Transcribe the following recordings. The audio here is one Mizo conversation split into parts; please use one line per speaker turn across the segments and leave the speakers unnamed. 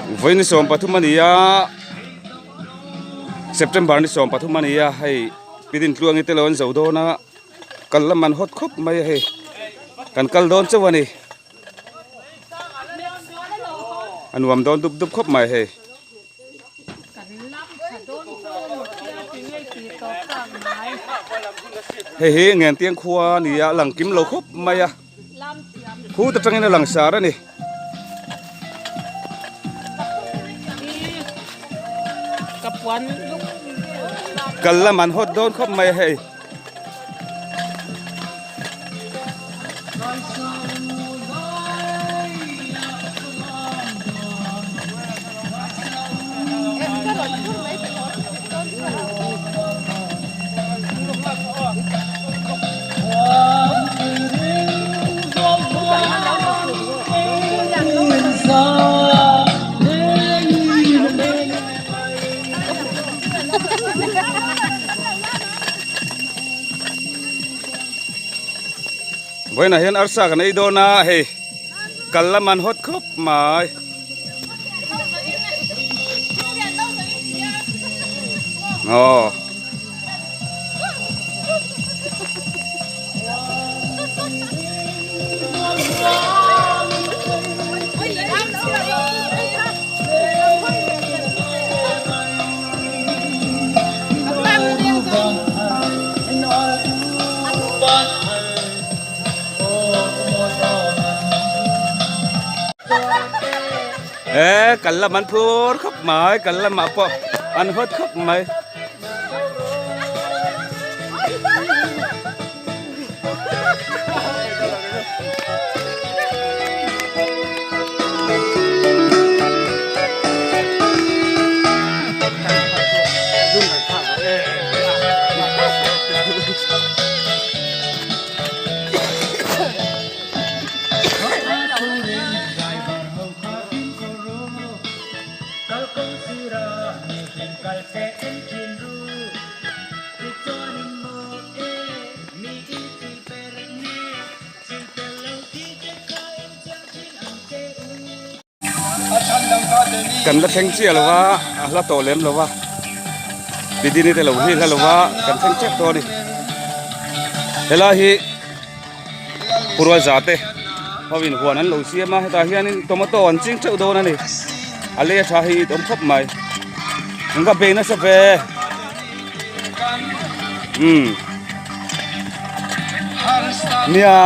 Vawi ni 13 a ni a September ni 13 a ni a hei pidin tluangi te lo an zo dawn a kal lam an hawt khawp mai a hei kan kal dawn chauh a ni a nuam dawn dup dup khawp mai hei. Hei hi Ngentiang khua a ni a lang kim lo khawp mai a khu te tangin a lang sar a ni. Kal lam an hawt dawn khawp mai a hei. Vawiinah hian arsa kan ei dawn a hei kal lam an hawt khawp mai. Aw. E kal lam an phur khawp mai kal lamah pawh an hawt khawp mai. Kan la thleng chiah lo va a hla tawh lem lo va bidini te lo hi hla lo va kan thleng chiah tawh a ni helai hi Purwa za te ho in huan an lo siam a hetah hianin tomato an ching teuh dawn a ni a lei a tha hi it awm khawp mai an va bei nasa ve umm nia.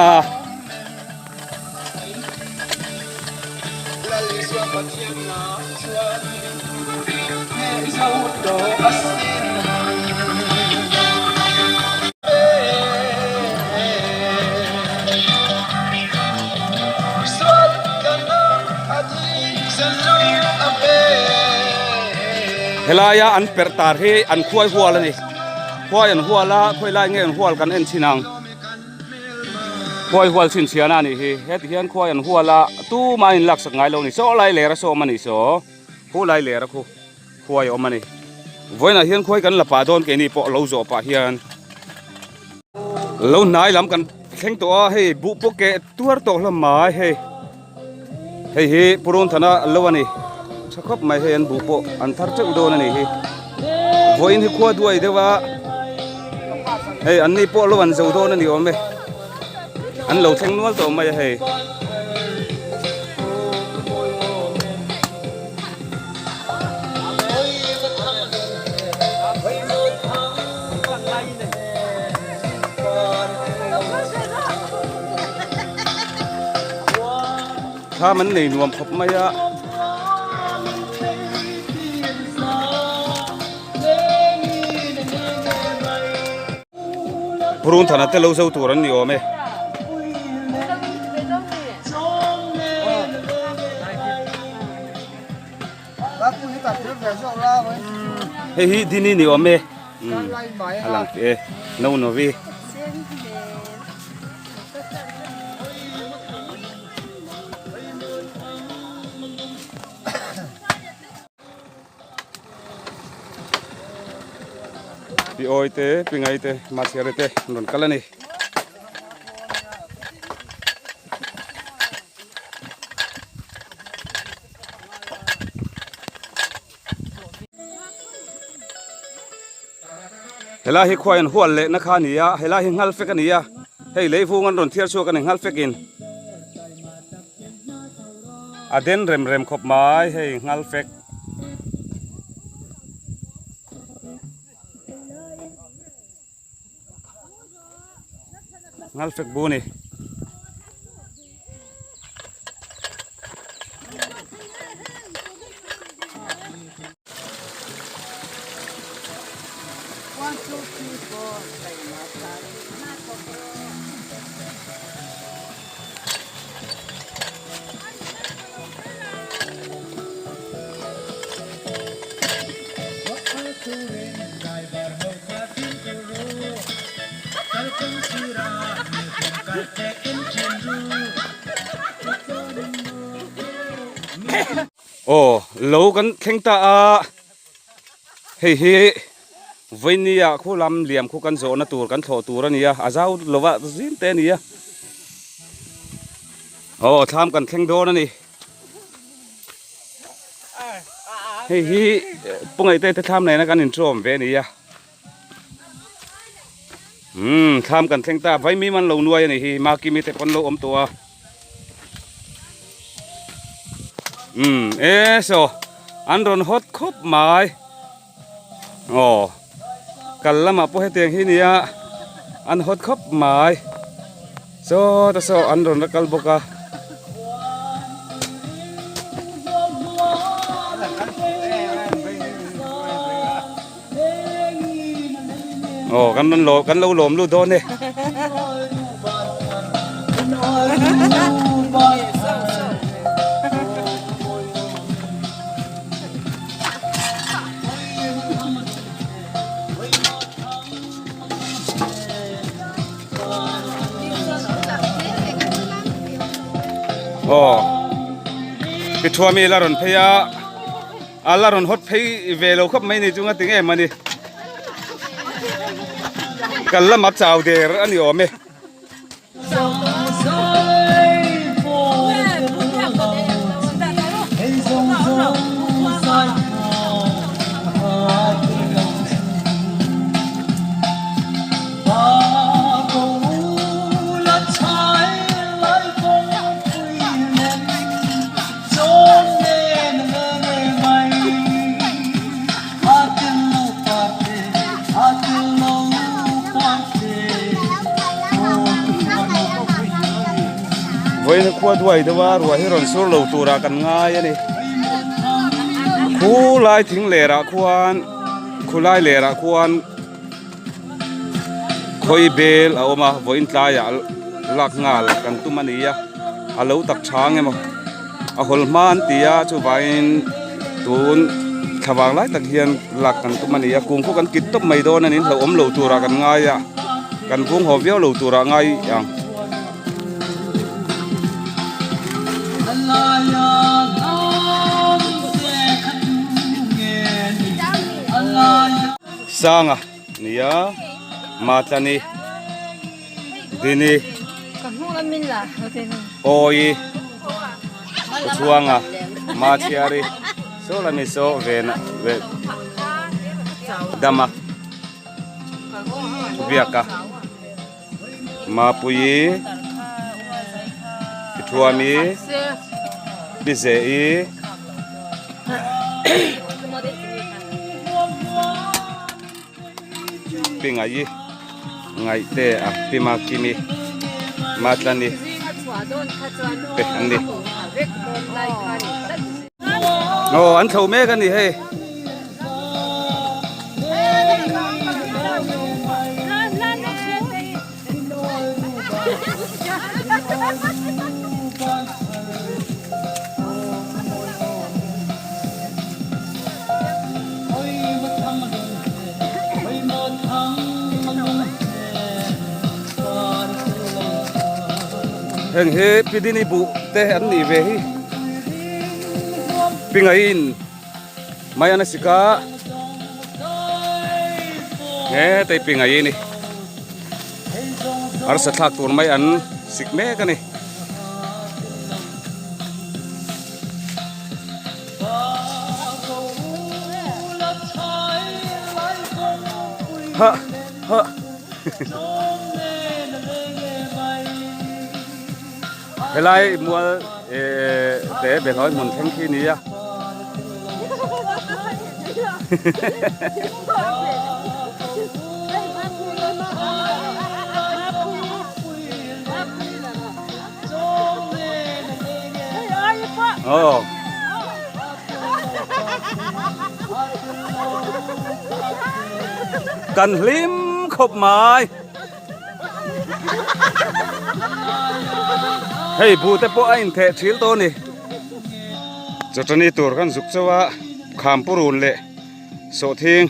Helaia an perh tar hi an khuai hual a ni khuai an hual a khawi lai nge an hual kan en chhin ang khuai hual chhinchhiahna a nih hi heti hian khuai an hual a tumah a inlaksak ngai lo a ni saw lai ler a sawm a ni saw khu lai ler a khu. Khuai a awm a ni. Vawiinah hian khuai kan la pah dawn keini pawh lo zawh pah hian lo hnai lam kan thleng tawh a hei buh pawh keh tuar tawh hlawm mai hei hei hi purun thana lo a ni tha khawp mai hei an buh pawh an thar teuh dawn a ni hi vawiin hi khua duai deuh a hei an ni pawh lo an zo dawn a ni awm e an lo thleng nual tawh mai a hei. Thlam an nei nuam khawp mai a. Purun thana te lo zo tur an ni awm e. Hei hi dini ni awm e a lang teh e no novi. Pi awi te pi ngai te mahsiare te an rawn kal a ni. Helai hi khuai an hual lehna kha a ni a, helai hi nghal fek a ni a, hei leivung an rawn thiar chhuak a ni nghal fekin a den rem rem khawp mai hei nghal fek. Nghal fek bu a ni. Aw lo kan thleng ta a hei hi Vawini ah khu lam liam khu kan zawhna tur kan thlawh tur a ni a a zau lova zim te a ni a aw thlam kan thleng dawn a ni. Hei hi Pungaihte te thlam nena kan intawm ve a ni a umm thlam kan thleng ta vaimim an lo nuai a ni hi Makimi te pawn lo awm tawh a umm e saw an rawn hawt khawp mai aw kal lamah pawh hetiang hi nia an hawt khawp mai saw te saw an rawn la kal bawk a. Aw kan rawn lawm kan lo lawm lut dawn e. Aw ti thuami la rawn phei a a la rawn hawt phei ve lo khawp mai ni chu nga ti nge mawni kal lama chau der a ni awm e. Vawiin khua duai deuh a ruah hi rawn sur lo turah kan ngai a ni khulai thing lerah khuan khulai lerah khuan khawi bel a awm a vawiin tlaiah lak nghal kan tum a ni a a lo tak chang emaw a hawl hma an ti a chuvangin tun thla vang lai tak hian lak kan tum a ni a kung khu kan kit tawp mai dawn a ni hlauhawm lo turah kan ngai a kan vung haw viau lo turah ngai ang. Sanga nia Matlani Dini Awi Chhuanga Machiari saw lami saw vena ve Dama Biaka Mapuii Pithuami Pizei Pi Ngaih Ngaihte a Pi Makimi Matlani te an ni. Aw an thlo mek a ni hei. Heng hi Pidini buh te an nih ve hi Pingaiin mai an a sik a he tei Pingai a ni arsa thlak tur mai an sik mek a ni. Ha. Huh. Helai mual eh te behlawi hmun thleng khi nia. Aw. Kan hlim khawp mai. Hei bu te pawh a intheh thil tawh a ni. Chawṭani tur kan zuk chauh a, Khampurun leh Sawhthing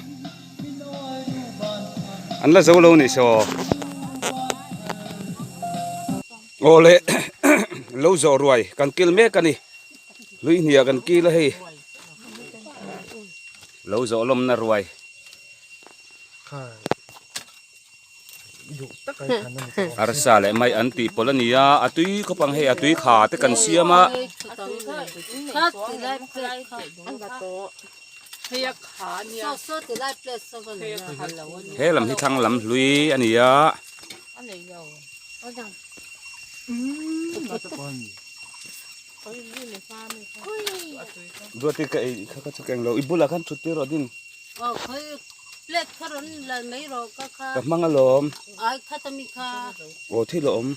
an la zo lo a nih saw. Aw le lo zawh ruai kan kil mek a ni. Hlui hniah kan kil a hei. Lo zawh lawmna ruai. Arsa leh mai an tih pawlh a ni a, a tui khawp ang hei a tui kha te kan siam a. He lam hi thlang lam hlui a ni a. Duati ka ei kha ka chu keng lo i bulah khan thut tir rawh din. Ka hmang alawm. Aw thil a awm.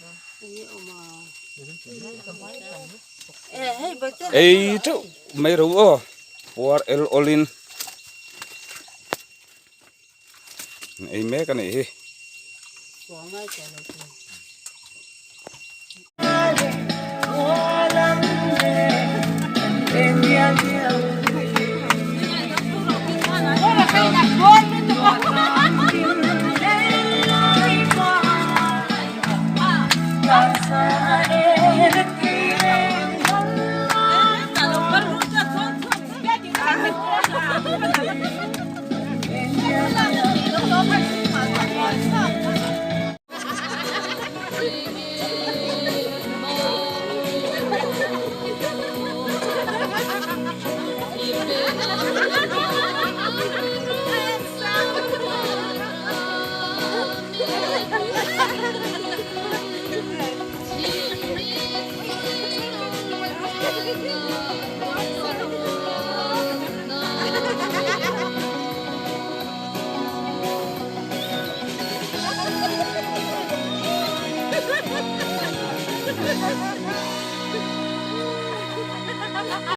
Ei teuh mai ro aw puar el awlin ei mek a nih hi.